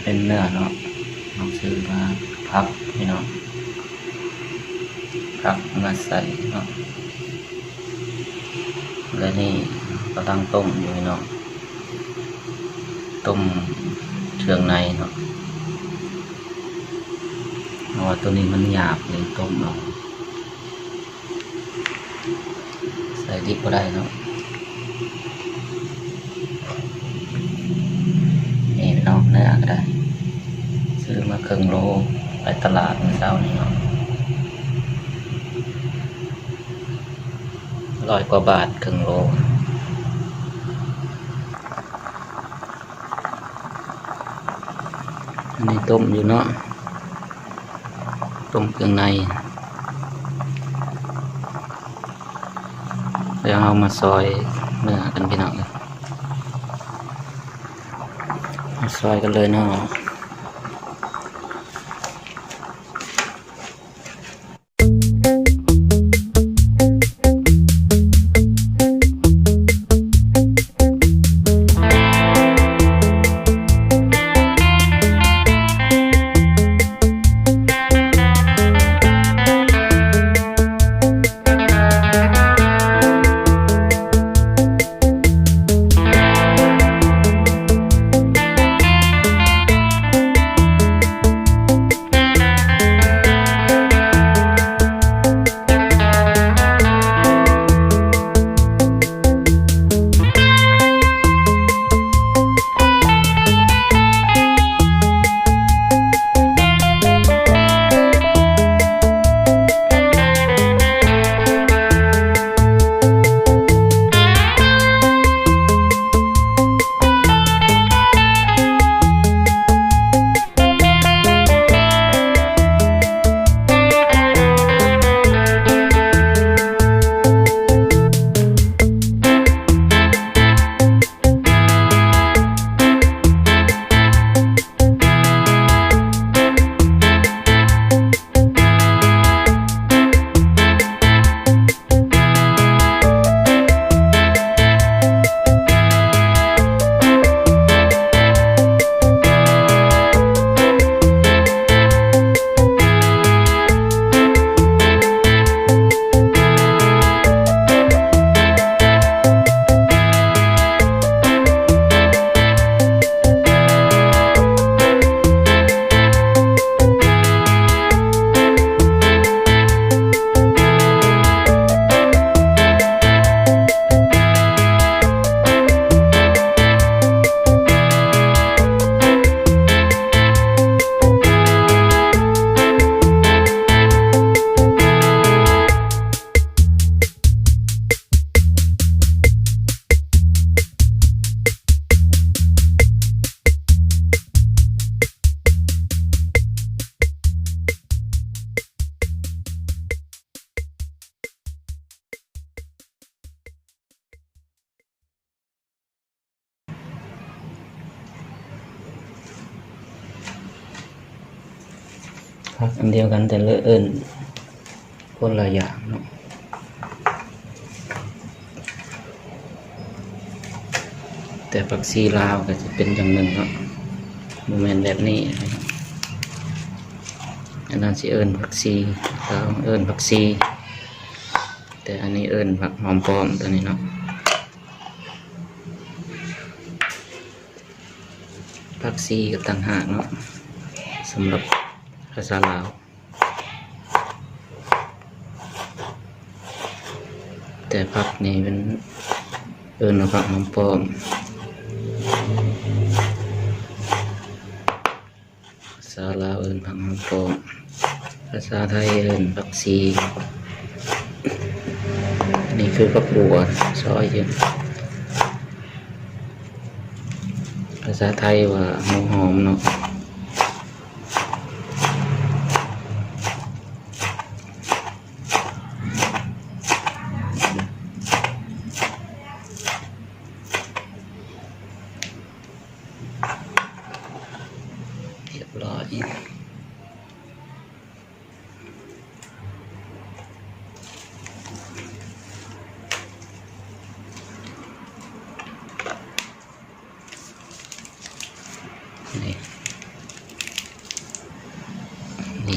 ເປັນເນື້ອເນາະ ເຮົາຊື້ມາ ຜັກພີ່ນ້ອງ ຜັກມາໃສ່ເນາະ ແລະນີ້ກຳລັງຕົ້ມຢູ່ພີ່ນ້ອງ ຕົ້ມເຄື່ອງໃນເນາະ ເພາະວ່າໂຕນີ້ມັນຫຍາບ ເລີຍຕົ້ມເອົາ. ໃສ່ດິບບໍ່ໄດ້ເນາະ ນີ້ພີ່ນ້ອງ ເນື້ອກະໄດ້ ຊື້ມາເຄິ່ງໂລ ໄປຕະຫຼາດມື້ເຊົ້ານີ້ເນາະ ຮ້ອຍກວ່າບາດເຄິ່ງໂລ. ອັນນີ້ຕົ້ມຢູ່ເນາະ ຕົ້ມເຄື່ອງໃນ ແລ້ວເຮົາມາຊອຍເນື້ອກັນພີ່ນ້ອງເອີຍ ມາຊອຍກັນເລີຍເນາະ. ຜັກອັນດຽວກັນ ແຕ່ລະເອີ້ນຄົນລະຢ່າງເນາະ ແຕ່ຜັກຊີລາວກະຊິເປັນຢ່າງໜຶ່ງເນາະ ບໍ່ແມ່ນແບບນີ້ ອັນນັ້ນຊິເອີ້ນຜັກຊີ ລາວເອີ້ນຜັກຊີ ແຕ່ອັນນີ້ເອີ້ນຜັກຫອມປ້ອມ ໂຕນີ້ເນາະ. ຜັກຊີກະຕ່າງຫາກເນາະ ສຳລັບພາສາລາວ ແຕ່ຜັກນີ້ເປັນ ເອີ້ນວ່າຜັກຫອມປ້ອມ. ພາສາລາວເອີ້ນຜັກຫອມປ້ອມ ພາສາໄທເອີ້ນຜັກຊີ ນີ້ຄືຜັກບົວຊອຍຢູ່ ພາສາໄທວ່າຫົວຫອມເນາະ. ຮຽບຮ້ອຍ ນີ້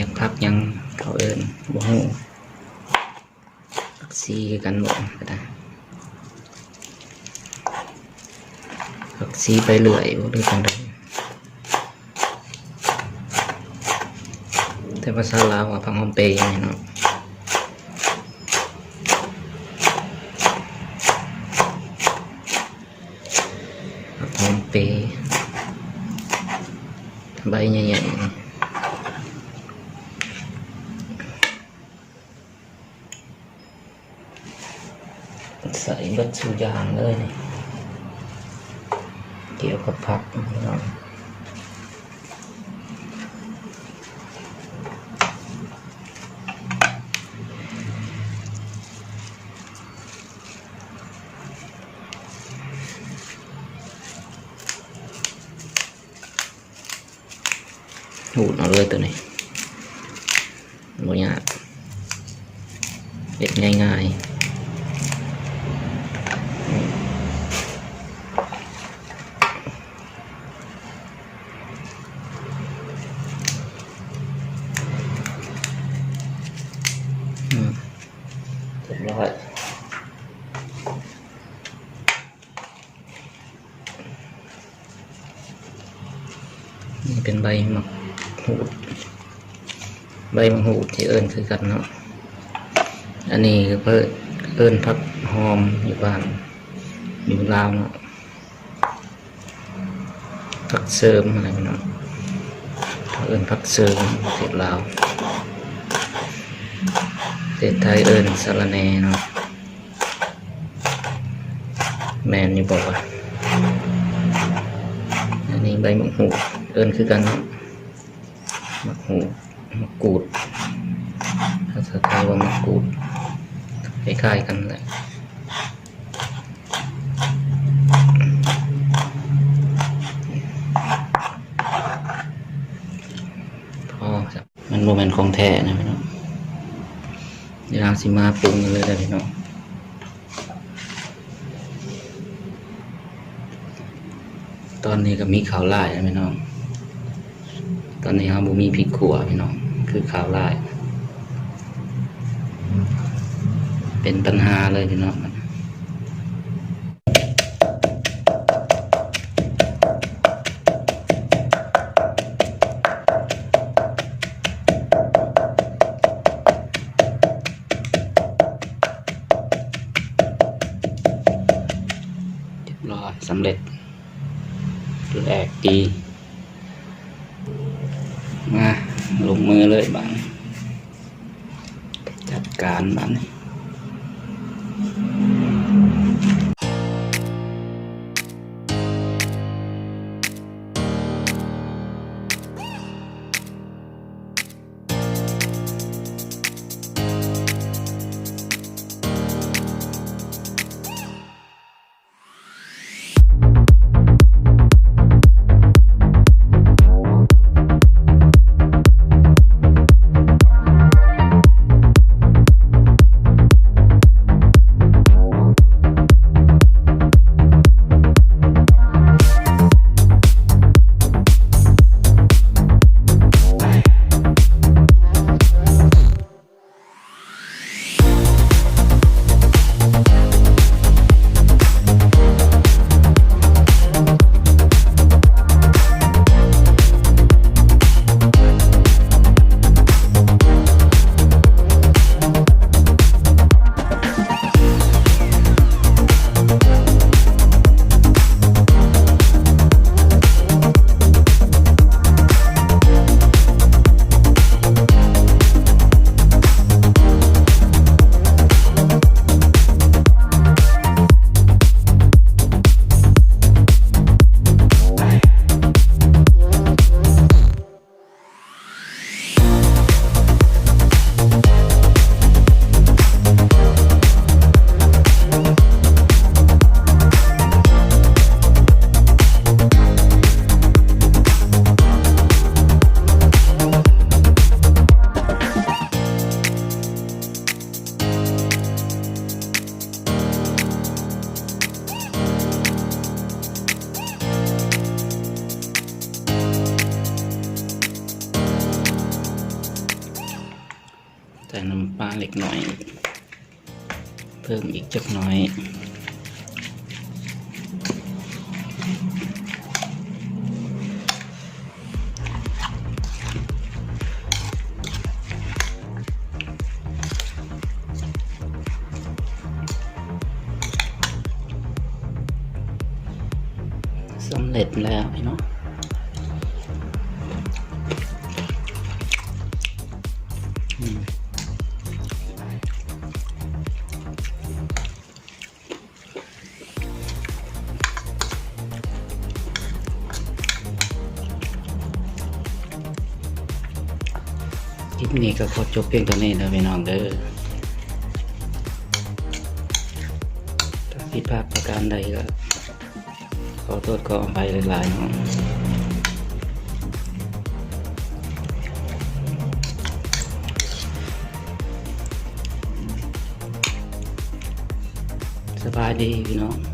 ຈັກຜັກຫຍັງເຂົາເອີ້ນ ບໍ່ຮູ້. ຜັກຊີຄືກັນບໍ່ ກໍໄດ້ ຜັກຊີໃບເລື່ອຍບໍ່ ຫຼືຈັ່ງໃດ? ແຕ່ພາສາລາວວ່າຜັກຫອມເປເນາະ ຜັກຫອມເປ ໃບໃຫຍ່ໆ. ໃສ່ເບິດສູ່ຢ່າງເລີຍນີ້ ກ່ຽວກັບຜັກພີ່ນ້ອງ. ຂູດເອົາເລີຍໂຕນີ້ ບໍ່ຍາກ ເຮັດງ່າຍໆ. ອືມ ຮຽບຮ້ອຍ. ນີ້ເປັນໃບໝາກຫູດ ໃບໝາກຫູດທີ່ເອີ້ນຄືກັນເນາະ. ອັນນີ້ກໍເອີ້ນຜັກຫອມຢູ່ບ້ານ ຢູ່ລາວເນາະ ຜັກເສີມຫັ້ນແຫຼະພີ່ນ້ອງ ເຂົາເອີ້ນຜັກເສີມປະເທດລາວ ປະເທດໄທເອີ້ນສະລະແໜ່ເນາະ. ແມ່ນຢູ່ບໍ່ວະ? ອັນນີ້ໃບໝາກຫູດ ເອີ້ນຄືກັນເນາະ ໝາກຫູດ ໝາກກູດ ພາສາໄທວ່າໝາກກູດ ຄ້າຍໆກັນແຫຼະ. ພໍ ມັນບໍ່ແມ່ນຂອງແທ້ນະພີ່ນ້ອງ. ດຽວເຮົາຊິມາປຸງກັນເລີຍເດີພີ່ນ້ອງ. ຕອນນີ້ກໍມີເຂົ້າຫຼາຍນະພີ່ນ້ອງ. ຕອນນີ້ເຮົາບໍ່ມີພິກຂົ້ວພີ່ນ້ອງ ຄືເຂົ້າຫຼາຍ ເປັນບັນຫາເລີຍພີ່ນ້ອງ. ຮຽບຮ້ອຍ ສຳເລັດ ແລກດີ. ມາ ລົງມືເລີຍບາດນີ້ ຈັດການບາດນີ້. ຮ ໃສ່ນ້ຳປາເລັກນ້ອຍ ເພີ່ມອີກຈັກໜ້ອຍ. ສຳເລັດແລ້ວພີ່ນ້ອງ. ອືມ ຄລິບນີ້ກໍຂໍຈົບພຽງເທົ່ານີ້ເດີພີ່ນ້ອງເດີ. ຖ້າຜິດພາດປະການໃດກໍ ຂໍໂທດຂໍອະໄພຫຼາຍໆເນາະ. ສະບາຍດີພີ່ນ້ອງ.